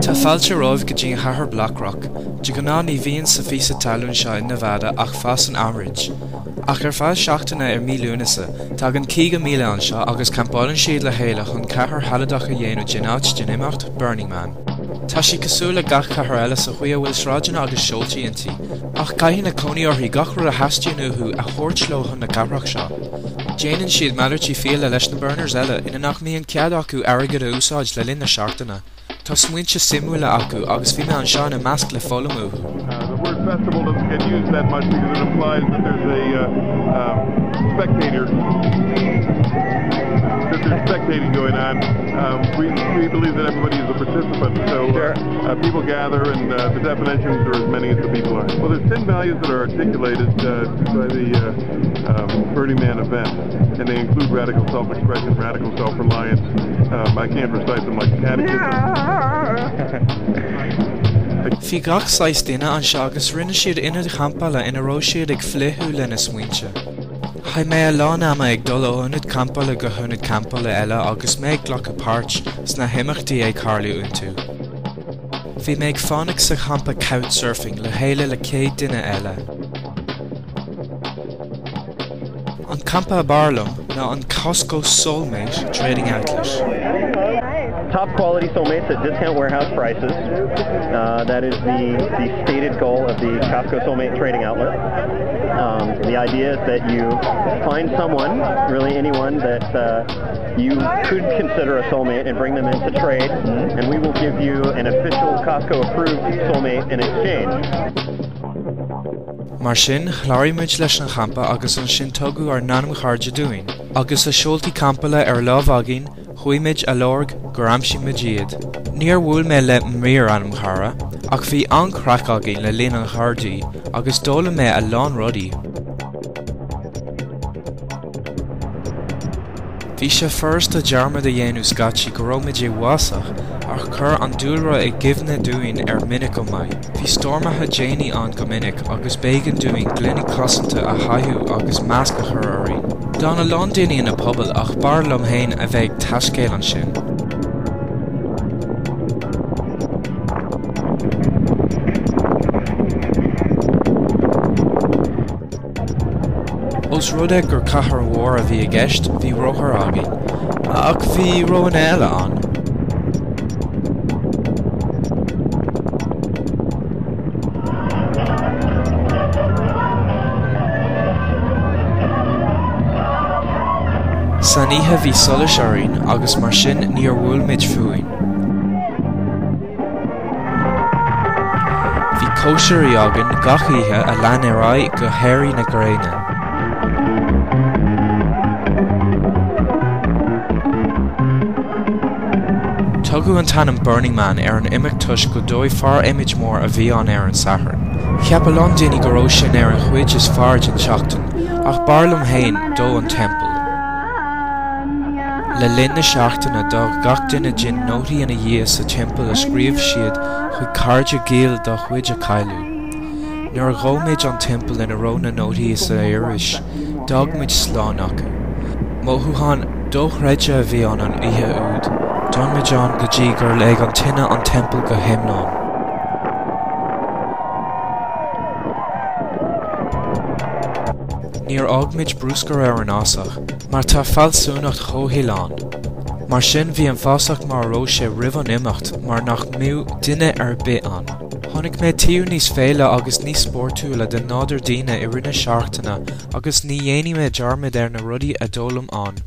Tá fáilte romhaibh go dtí an chathair Blackrock. De ghnáth ní bhíonn sa phíosa talún seo i Nevada ach fásán aimrid. Ach ar feadh seachtaine i mí Lúnasa, tagann 50,000 anseo agus campálann siad le chéile chun cathair shealadach a dhéanamh den áit den imeacht Burning Man. Tá sí cosúil le gach cathair eile sa chaoi a bhfuil sráideanna agus seoltaí inti, ach caithfidh na cónaitheoirí gach rud a theastaíonn uathu a thabhairt leo chun na cathrach seo. Déanann siad malairtí fiala leis na burners eile ina nach mbíonn cead acu airgead a úsáid le linn na seachtaine. Tá smaointe suimiúla acu agus bhí mé anseo ina measc le foghlaim uathu. The word festival doesn't get used that much because it implies that there's a um, spectator that there's spectating going on. Um, we, we believe that everybody is a participant, so uh, uh, people gather and uh, the definitions are as many as the people are. Well, there's 10 values that are articulated uh, by the uh, um, Burning Man event, and they include radical self-expression, radical self-reliance. Um, I can't recite them like a catechism. Bhí gach saghas duine anseo agus rinne siad ionaid champála ina raibh siad ag fliuchadh lena smaointe. Chaith mé a lán ama ag dul ó ionad campála go hionad campála eile agus mé ag glacadh páirt sna himeachtaí ag tarlú iontu. Bhí mé ag fanacht sa champa couchsurfing le chéile le 100 duine eile. An campa ab fhearr liom ná an Costco Soulmate Trading Outlet. Top quality soulmates at discount warehouse prices. Uh, that is the, the stated goal of the Costco Soulmate Trading Outlet. Um, the idea is that you find someone, really anyone, that uh, you could consider a soulmate and bring them into trade, and we will give you an official Costco-approved soulmate in exchange. Mar sin, chláraigh muid leis an champa agus ansin tugadh ár n-ainmchairde dúinn. Agus a seoltaí campála ar lámh againn, chuaigh muid á lorg gur aimsigh muid iad. Níor bhuail mé le m'fhíor-ainmchara, ach bhí an-chraic againn le linn an chuardaigh agus d'fhoghlaim mé a lán rudaí. Bhí sé furasta dearmad a dhéanamh scaití go raibh muid i bhfásach, ach chuir an dúlra i gcuimhne dúinn ar minic go maith. Bhí stoirmeacha déine ann go minic agus b'éigean dúinn gloiní cosanta a chaitheamh agus masc a chur orainn. D'fhan a lán daoine ina bpubaill ach b'fhearr liom féin a bheith ag taiscéal ansin. Ós rud é gur cathair mhór a bhí i gceist, bhí rothar againn. Ach bhí roghanna eile ann. San oíche bhí solais orainn agus mar sin níor bhuail muid fúinn. Bhí cóisirí againn gach oíche a lean ar aghaidh go héirí na gréine. Tugadh an t-ainm Burning Man ar an imeacht toisc gur dófar adhmaid mór a bhí ann ar an Satharn. Cheap a lán daoine go raibh sin ar an chuid is fearr den tseachtain, ach b'fhearr liom féin dó an teampall. Le linn na seachtaine d'fhág gach duine dínn nótaí ina dhiaidh sa teampall a scríobh siad chuig cairde gaoil dá chuid a cailleadh. Nuair a dhóigh muid an teampall ina raibh na nótaí sa iris, d'fhág muid slán acu. Mothúchán dochreidte a bhí ann an oíche úd. D'fhan muid ann go dtí gur léigh an tine an teampall go hiomlán. Níor fhág muid bruscar ar an fhásach. Mar tá fealsúnacht chomhshaoil ann. Mar sin bhí an fásach mar a raibh sé roimh an imeacht mar nach mbeadh duine ar bith ann. Chonaic mé taobh níos féile agus níos spórtúla de nádúr daoine i rith na seachtaine agus ní dhéanfaidh mé dearmad ar na rudaí a d'fhoghlaim ann.